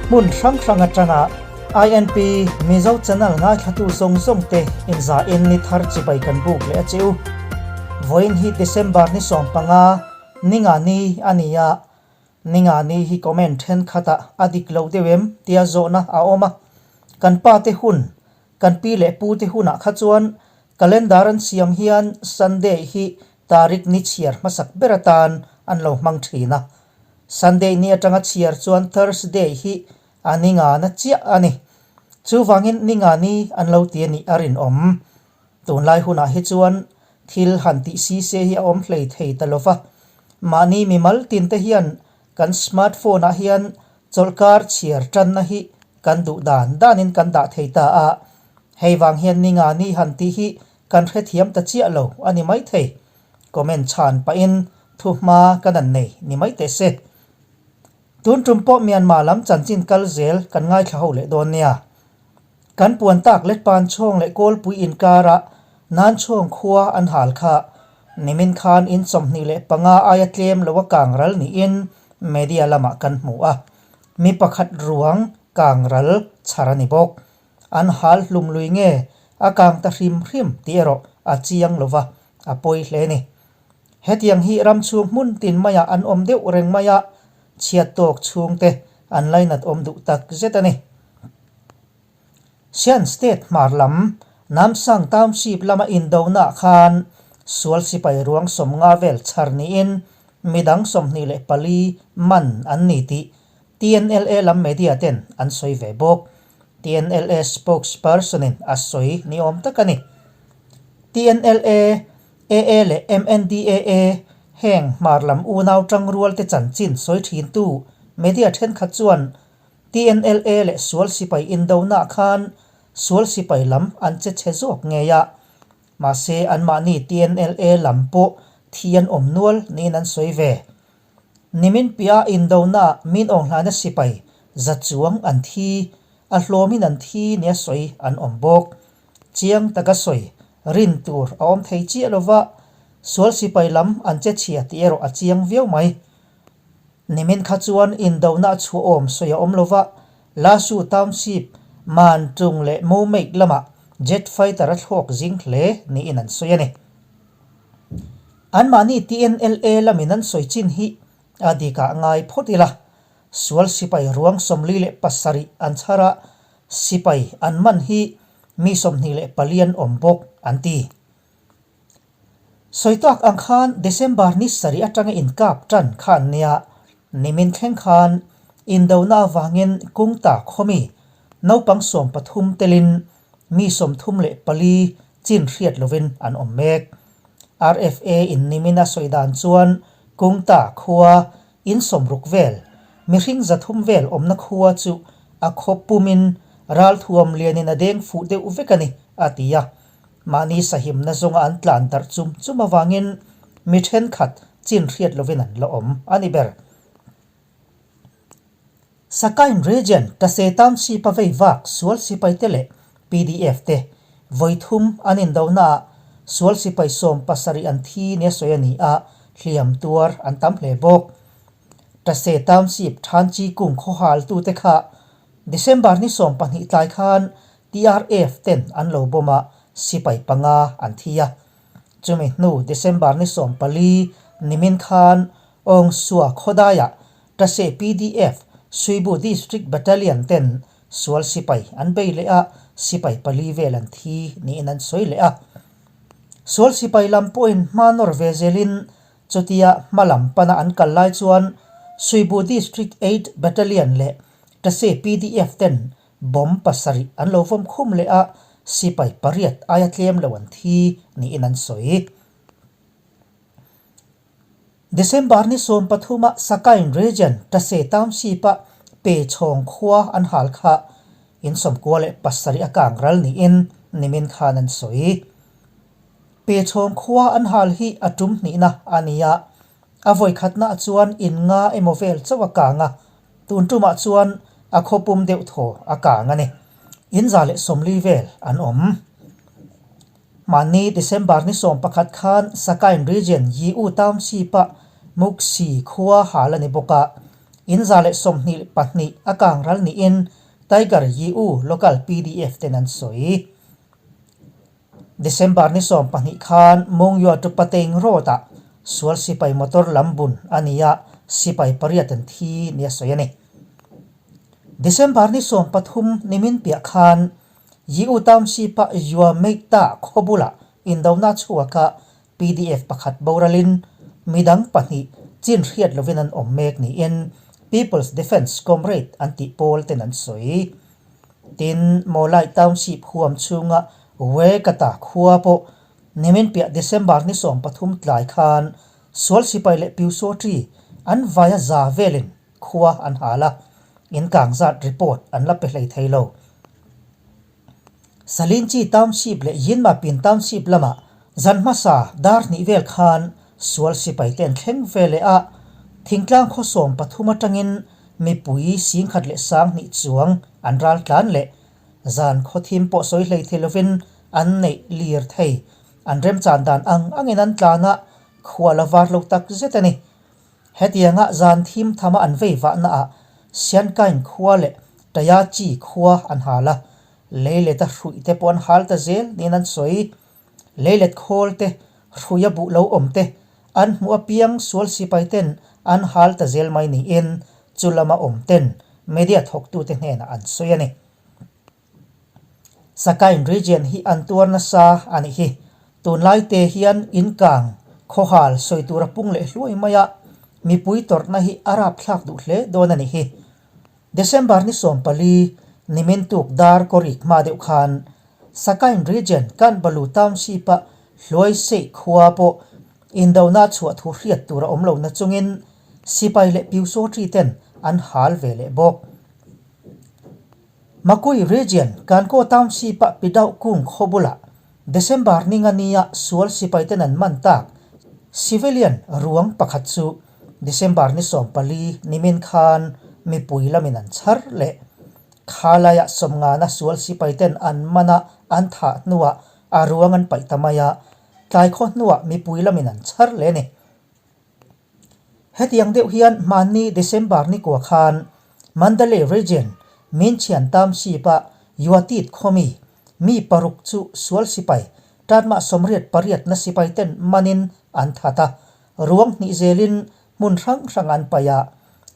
Hmun hrang hrang atanga INP Mizo channel ngaithlatu zawng zawng te inzain ni thar chibai kan buk leh a che u. Vawiin hi December ni 15, ninga ni a ni a. Ninga ni hi comment thenkhatah a dik lo deuh em tia zawhna a awm a. Kan pa te hun, kan pi leh pu te hunah kha chuan calendar an siam hian Sunday hi tarik ni chhiar hmasak ber atan an lo hmang thin a. Sunday ni atanga chhiar chuan Thursday hi a ninga na chiah a ni. Chuvangin ninga ni an lo ti a nih a rinawm. Tunlai hunah hi chuan thil han tih si se hi a awm hlei thei ta lo va. Mahni mimal tinte hian kan smartphone ah hian chawlhkar chhiar tanna hi kan duh dan danin kan dah thei ta a. Hei vang hian ninga ni han tih hi kan hrethiam ta chiah lo a ni maithei. Comment chhan pahin thuhma kan an nei ni mai teh se. Tun tum pawh Myanmar lam chanchin kal zel kan ngaithla ho leh dawn nia. Kan puan tak let pan chhawng leh kawlpui inkara nan chhawng khua an hal kha. Nimin khan in 25 aia tlem lo a kang ral niin media lamah kan hmu a. Mi pakhat ruang kang ral chhar a ni bawk. An hal hlum lui nge a kang ta hrim hrim tih erawh a chiang lo va, a pawi hle ni. Hetiang hi ram chhung hmun tin maiah an awm deuh reng mai a, chhiat tawk chhungte an lainat awm duh tak zet a ni. Shan State hmar lam Namsang Township lama indonaah khan sual sipai ruang 50 vel chhar niin midang 24 man an ni tih TNLA lam media ten an sawi ve bawk. TNLA spokesperson-in a sawi ni awm tak a ni. TNLA, AA leh MNDAA heng hmar lam unau tangrual te chanchin sawi thintu media thenkhat chuan TNLA leh sual sipai indonaah khan sual sipai lam an che chhe zawk ngei a. Mahse anmahni TNLA lam pawh thi an awm nual niin an sawi ve. Nimin piah indonaah min awnghlana sipai za chuang an thi, a hlawmin an thi nia sawi an awm bawk. Chiang taka sawi rin tur a awm thei chiah lova, sual sipai lam an che chhia tih erawh a chiang viau mai. Nimin kha chuan indona chhuah awm sawi a awm lova, Lasu Township, Man Tung leh Momeik lamah jet fighter a thlawk zing hle niin an sawi a ni. Anmahni TNLA lamin an sawi chin hi a dikah ngai phawt ila, sual sipai ruang 47 an chhar a, sipai an man hi mi 24 an awm bawk an ti. Sawi tawk ang khan December ni 7 atanga inkap tan kha an nia, nimin thleng khan indona avangin Kungta khawmi naupang 13 telin mi 34 chin hriat lovin an awm mek. RFA in nimina sawi dan chuan Kungta khua in 60 vel, mihring 300 vel awmna khua chu a khaw pumin ralthuam lianin a deng fuh deuh vek a ni, a ti a. Mahni sahimna zawnga an tlan darh chum chum avangin mi thenkhat chin hriat lovin an la awm a ni ber. Sakain Region Tase Township a vei vak sual sipai te leh PDF te vawi thum an indonaah sual sipai 17 an thi nia sawi a ni a, hliam tuar an tam hle bawk. Tase Township Thanchi kung khawhal tute kha December ni 12 tlai khan TRF ten an lo bawm a, sipai panga an thi a. Chumi hnu December ni 14 nimin khan Aung Sua khawdaiah Tase PDF Suibu District Battalion ten sual sipai an bei leh a, sipai pali vel an thi niin an sawi leh a. Sual sipai lam pawhin hma nawr ve zelin chutia hma lam pana an kal lai chuan Suibu District 8 Battalion leh Tase PDF ten bomb 7 an lo vawm khum leh a, sipai pariat aia tlem lo an thi niin an sawi. December ni 13 a Sakain Region Tase Township a Pe Chhawng khua an hal kha in 97 a kang ral niin nimin khan an sawi. Pe Chhawng khua an hal hi a tum hnihna a ni a, a vawi khatna chuan in nga emaw vel chauh a kang a, tun tumah chuan a khawpum deuh thaw a kang a ni. In 140 vel an awm. Mahni December ni 11 khan Sakain Region Yi U Township a Muksi khua hal a ni bawk a. In 122 a kang ral niin Tiger Yi-U local pdf ten an sawi. December ni 12 khan Mawngyaw to Pateing Road ah sual sipai motor lam bun a ni a, sipai pariat an thi nia sawi a ni. December ni 13 nimin piah khan Yi-U Township a Yua Meita khaw bulah indona chhuaka pdf pakhat boralin midang pahnih chin hriat lovin an awm mek niin People's Defence Comrade an tih pawl ten an sawi. Tin, Mawlai Township huam chhunga Wekata khua pawh nimin piah December ni 13 tlai khan sual sipai leh Pyusawṭi an vaia za velin khua an hal a, in kang zat report an la pe hlei thei lo. Salinchi Township leh Yinmapin Township lamah zan hmasa dar hnih vel khan sual sipai te an thleng ve leh a, thingtlang khaw 13 atangin mipui 10,020 chuang an ral tlan leh zan khaw thim pawh sawi hlei thei lovin an neih lir thei. An remchan dan ang angin an tlan a, khua la var lo tak zet a ni. Hetianga zan thim thama an vei vahnaah Siankain khua leh Tayachi khua an hal a, leilet a hruih te pawh an hal ta zel niin an sawi. Leilet khawl te, hruia buh lo awm te an hmuh apiang sual sipai ten an hal ta zel mai niin chu lama awm ten media thawktute hnenah an sawi a ni. Sakain region hi an tuar nasa a nih hi. Tunlai te hian in kang khawhal sawi tur a pung leh hluai mai a, mipui tawrhna hi a rapthlak duh hle dawn a nih hi. December ni 14 nimin tuk dar kawrik hma deuh khan Sakain region Kanbalu township a Hluaisei khua pawh indona chhuah thu hriat tur a awm lo nachungin sipai leh Pyusawṭi ten an hal ve leh bawk. Makui Region, Kankaw Township a Pidauh kung khaw bulah December ninga nia sual sipaiten an man tak civilian ruang pakhat chu December ni 14 nimin khan mipui lamin an chhar leh. Khalaiah sawmngana sual sipaiten an man a an thah hnuah a ruang an paih ta mai a, tlai khaw hnuah mipui lamin an chhar leh a ni. Hetiang deuh hian hmanni December ni kua khan Mandalay Region Minchian Township-a Yuatit khawmi mi paruk chu sual sipai Tatmah 88 na sipai ten manin an that a, ruang hnih zelin hmun hrang hrang an paih a.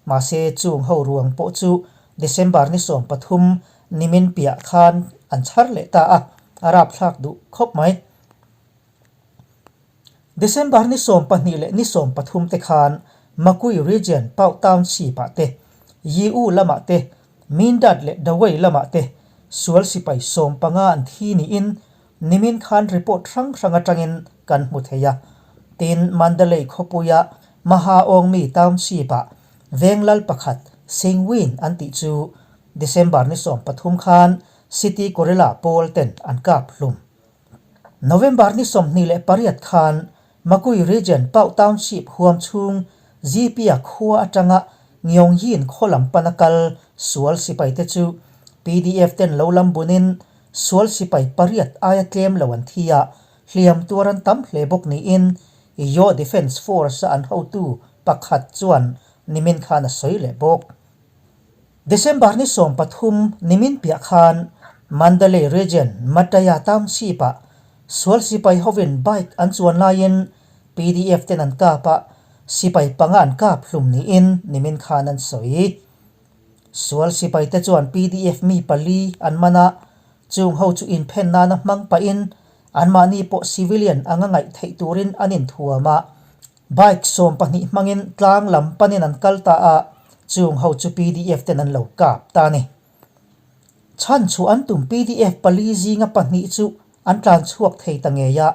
Mahse chung ho ruang pawh chu December ni 13 nimin piah khan an chhar leh ta a, a rapthlak duh khawp mai. December ni 12 leh ni 13 te khan Makui Region Pau Township ah te, Yi-U lamah te, Mindat leh Dawei lamah te sual sipai 15 an thi niin nimin khan report hrang hrang atangin kan hmu thei a. Tin, Mandalay khawpuia Mahaawngmi Township ah Venglal pakhat Singwin an tih chu December ni 13 khan City Gorilla pawl ten an kap hlum. November ni 28 khan Makui Region Pau Township huam chhung Zipia khua atanga Ngyongyin khaw lam pana kal sual sipai te chu pdf ten lo lam bunin sual sipai pariat aia tlem lo an thi a, hliam tuar an tam hle bawk niin Yaw Defence Force a an hotu pakhat chuan nimin khan a sawi leh bawk. December ni 13 nimin piah khan Mandalay Region Mataya Township ah sual sipai hovin bike an chuan laiin pdf ten an kap a, sipai panga an kap hlum niin nimin khan an sawi. Sual sipai te chuan pdf mi pali an man a, chung ho chu inphen nana hmang pahin anmahni pawh civilian anga ngaih theih turin an inthuam a. Bike 12 hmangin tlang lam panin an kal ta a, chung ho chu pdf ten an lo kap ta a ni. Chhan chu an tum pdf pali zinga pahnih chu an tlan chhuak thei ta ngei a,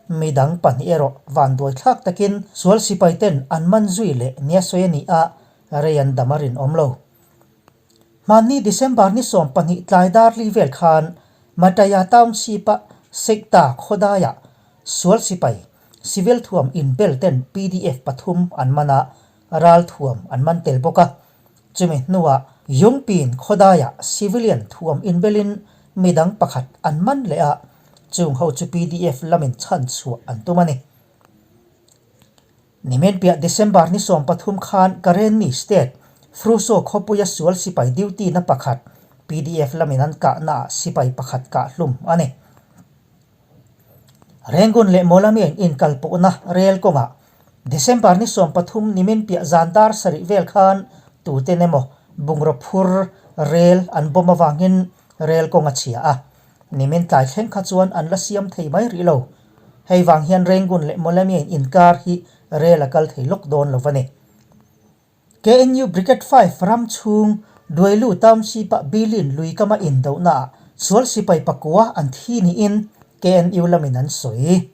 midang pahnih erawh vanduai thlak takin sual sipai ten an man zui leh nia sawi a ni a, rei an dam a rinawm lo. Hmanni December ni 12 tlai dar li vel khan Mataya Township-a Seikta khawdaiah sual sipai Civil thuam inbel ten pdf pathum an man a, ral thuam an man tel bawk a. Chumi hnuah Yungpin khawdaiah civilian thuam inbelin midang pakhat an man leh a, chung ho chu pdf lamin chhan chhuah an tum a ni. Nimin piah December ni 13 khan Karenni State. Fruso khawpuia sual sipai duty na pakhat pdf lamin an kahnaah sipai pakhat kah hlum a ni. Rengun leh Mawlamian inkalpawhna rel kawngah December ni 13 nimin piah zan dar sarih vel khan tuten emaw bungraw phur rel an bawm avangin rel kawng a chhia a, nimin tlai thleng kha chuan an la siam thei mai rih lo. Hei vang hian Rengun leh Mawlamian inkar hi rel a kal thei lawk dawn lo a ni. KNU Brigade Five ram chhung Duailu Township-a Bilin lui kama indohnaah sual sipai pakua an thi niin KNU lamin an sawi.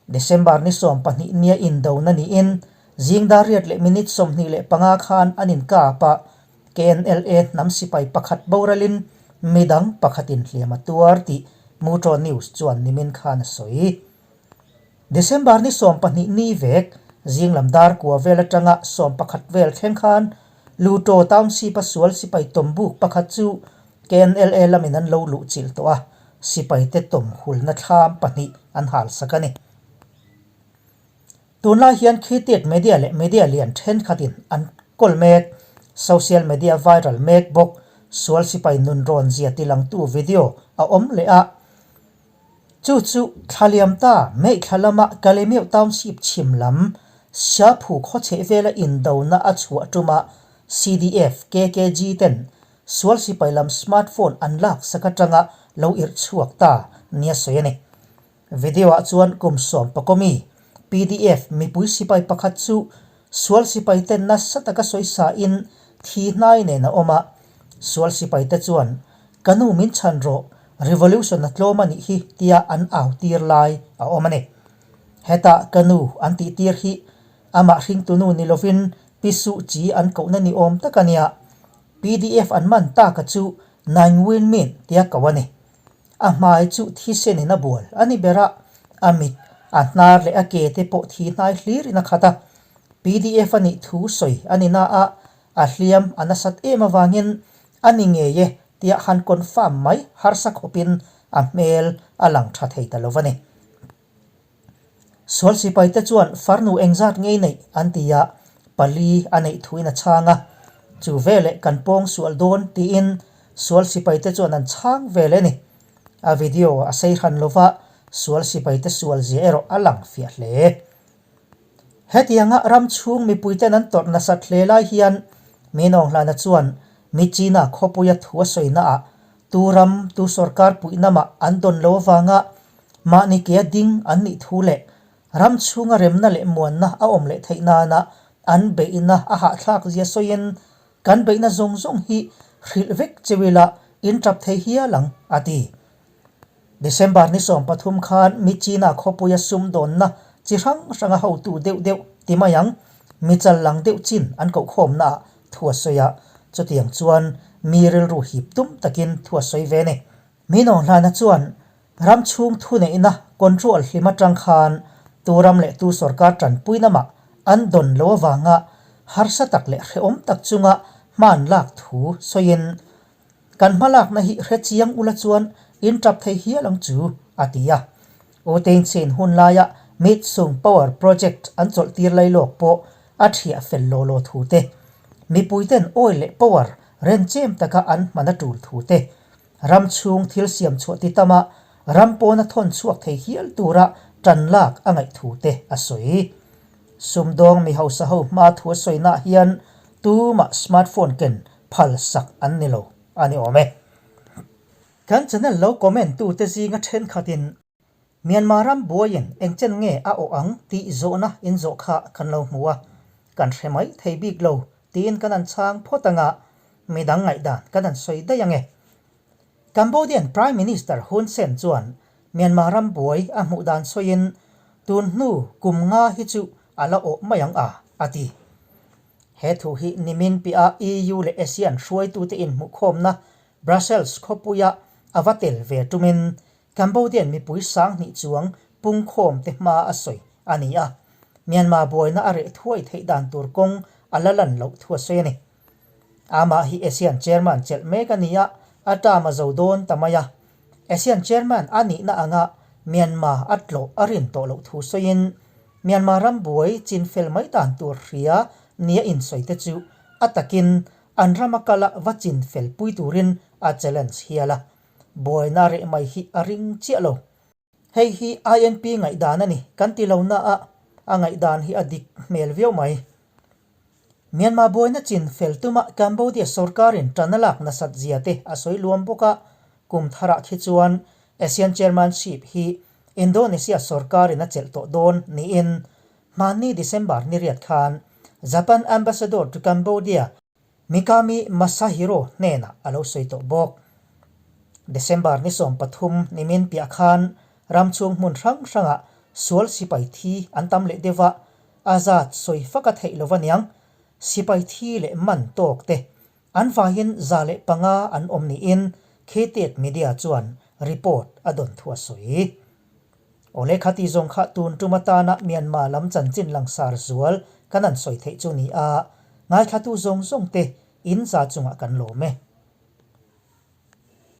December ni 12 nia indohna niin zing dar riat leh minute 25 khan an inkap a, KNLA hnam sipai pakhat boralin midang pakhatin hliam a tuar tih Mutraw News chuan nimin khan a sawi. December ni 12 ni vek, zinglam dar kua vel atanga 11 vel thleng khan Luto Township-a sual sipai tawmbuk pakhat chu KNLA lamin an lo luh chilh tawh a, sipaite tawm hulna thlam pahnih an hal sak a ni. Tunlai hian Khitiat Media leh media lian thenkhatin an kawl mek, social media viral mek bawk, sual sipai nunrawn zia tilangtu video a awm leh a, Chu chu thlaliam ta Meithla lama Kalemeu Township chhim lam Siaphu khawchheh vela indona a chhuah tuma CDF, KKG ten sual sipai lam smartphone an lak sak atanga lo irh chhuak ta nia sawi a ni. Video ah chuan kum sawm pakawmi PDF mipui sipai pakhat chu sual sipai ten nasa taka sawi sa in thi hnai nen a awm a, sual sipai te chuan Ka nu min chhan rawh, revolution a tlawm a nih hi tia an au tir lai a awm a ni. Hetah ka nu an tih tir hi amah hringtunu ni lovin Pi Suh Kyi an kohna ni awm tak a nia. PDF an man taka chu Naing Win Myint tia koh a ni. A hmai chu thisenin a bual a ni ber a, a mit, a hnar leh a ke te pawh thi hnai hlirin a khat a. PDF a nih thu sawi a ni na a, a hliam a nasat em avangin a ni ngei e tia han confirm mai harsa khawpin a hmel a lang tha thei ta lo a ni. Sual sipaite chuan farnu engzat ngei neih an ti a, pali a neih thuin a chhang a, chu veleh kan pawng sual dawn tiin sual sipaite chuan an chhang vel e ni. A video a sei hran lova, sual sipaite sual zia erawh a lang fiah hle. Hetianga ram chhung mipuiten an tawrh nasat hle lai hian Minawnghlana chuan Michina khawpuia thu a sawinaah tu ram, tu sorkar puihna mah an dawn lo avanga mahni kea ding an nih thu leh ram chhunga remna leh muanna a awm leh theih nana an beihna a hahthlak zia sawiin kan beihna zawng zawng hi hrilh vek cheu ila in tap thei hial ang, a ti. December ni 13 khan Michina khawpuia sumdawnna chi hrang hranga hotu deuh deuh ti mai ang, mi chal lang deuh chin an kohkhawmnaah thu a sawi a, chutiang chuan mi rilru hip tum takin thu a sawi ve a ni. Minawnghlana chuan ram chhung thuneihna control hlim atang khan tu ram leh tu sorkar tanpuina mah an dawn lo avanga harsa tak leh hrehawm tak chunga hman lak thu sawiin Kan hmalakna hi hre chiang ula chuan in tap thei hial ang chu, a ti a. U Teinchhin hun laia Mitsung Power Project an chawlh tir lai lawk pawh a thiah fel law law thu te, mipuiten oil leh power renchem taka an hman a tul thu te, ram chhung thil siam chhuah ti tama ram pawna thawn chhuak thei hial tura tan lak a ngaih thu te a sawi. Sumdawng mi hausa ho hma thu a sawinaah hian tumah smartphone ken phal sak an ni lo a ni awm e. Kan channel lo comment tute zinga thenkhatin Myanmar ram buaiin engchen nge a awh ang tih zawhna in zawh kha kan lo hmu a, kan hre mai thei bik lo tiin kan han chhang phawt anga midang ngaihdan kan han sawi daih ange. Cambodian Prime Minister Hun Sen chuan Myanmar ram buai a hmuh dan sawiin tun hnu kum nga hi chu a la awh mai ang a, a ti. He thu hi nimin piah EU leh ASEAN hruaitute inhmuhkhawmna Brussels khawpuia a va tel ve tumin Cambodian mipui sanghnih chuang pungkhawmte hma a sawi a ni a, Myanmar buaina a reh thuai theih dan tur kawng a la lan loh thu a sawi a ni. Amah hi ASEAN chairman chelh mek a ni a, a term a zo dawn ta mai a. ASEAN chairman a nihna anga Myanmar a tlawh a rin tawh loh thu sawiin Myanmar ram buai chin fel mai dan tur hria nia insawi te chu a takin an rama kala va chin fel pui turin a challenge hial a, buaina reh mai hi a ring chiah lo. Hei hi INP ngaihdan a ni kan ti lo na a, a ngaihdan hi a dik hmel viau mai. Myanmar buaina chin fel tuma Cambodia sorkarin tan a lak nasat zia te a sawi luam bawk a, kum tharah khi chuan ASEAN Chairmanship hi Indonesia sorkarin a chelh tawh dawn niin hmanni December ni riat khan Japan Ambassador to Cambodia Mikami Masahiro hnenah a lo sawi tawh bawk. December ni 13 nimin piah khan ram chhung hmun hrang hrangah sual sipai thi an tam leh deuh a, a zat sawi fak a theih lo aniang, sipai thi leh man tawk te an vaiin 105 an awm niin Khetet Media chuan report a dawn thu a sawi. Awle khati zawng kha tun tum atana Myanmar lam chanchin langsar zual kan han sawi theih chu ni a, ngaithlatu zawng zawng te in za chungah kan lawm e.